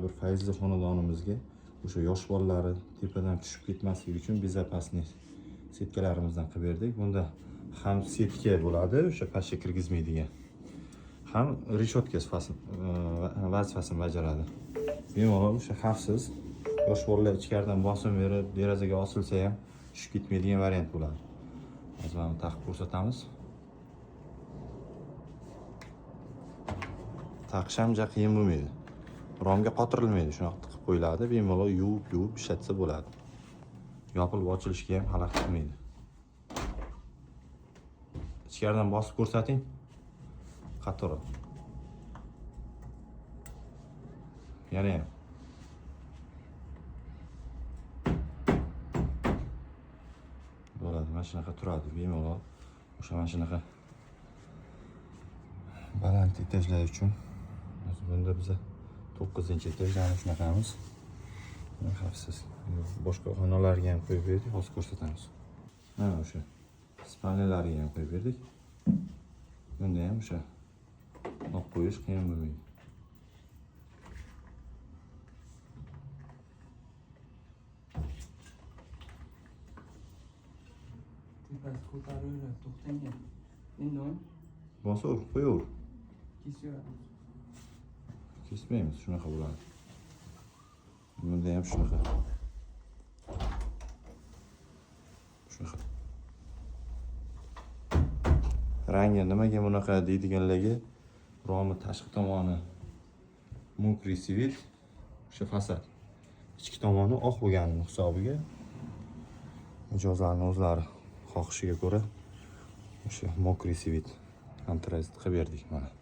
bir fayzli xonadonimizga o'sha yosh bolalari tepadan tushib ketmasligi uchun безопасный setkalarimizdan qilib berdik. Bunda ham setka bo'ladi, o'sha pasha kirgizmaydigan, ham reshotka vazifasini bajaradi. Bemalol o'sha xavfsiz yosh bolalar ichkaridan bosim berib derazaga osilsa ham tushib ketmaydigan variant bo'ladi. Hozir mana taqib ko'rsatamiz. Taqish ham juda qiyin bo'lmaydi. Romga qotirilmaydi, shunaqa tiqib qo'yiladi, bemalol yuvib-yuvib ishlatsa bo'ladi. Yopilib ochilishga ham xalaqit qilmaydi. Ichkaridan bosib ko'rsating. Qattiqroq. Yana ham. Bo'ladi, mana shunaqa turadi bemalol. O'sha mana shunaqa baland etajlar uchun. Hozir bunda biza 9-etajdan shunaqamiz. Xavfsiz. Boshqa xonalarga ham qo'yib berdik, hozir ko'rsatamiz. Mana o'sha spalniyalarga ham qo'yib berdik. Bunda ham o'sha olib qo'yish qiyin bo'lmaydi. Tepasi ko'tarilib to'xtangan. Endi uni Bosaver, qo'yaver. kesiyoramiz. Kesmaymiz, shunaqa bo'ladi. Bunda ham shunaqa. Shunaqa. Rangi nimaga bunaqa deydiganlarga romi tashqi tomoni мокрый свет, o'sha fasad. Ichki tomoni oq bo'lganini hisobiga mijozlarning o'zlari xohishiga ko'ra o'sha мокрый свет antrazit qilib berdik mana.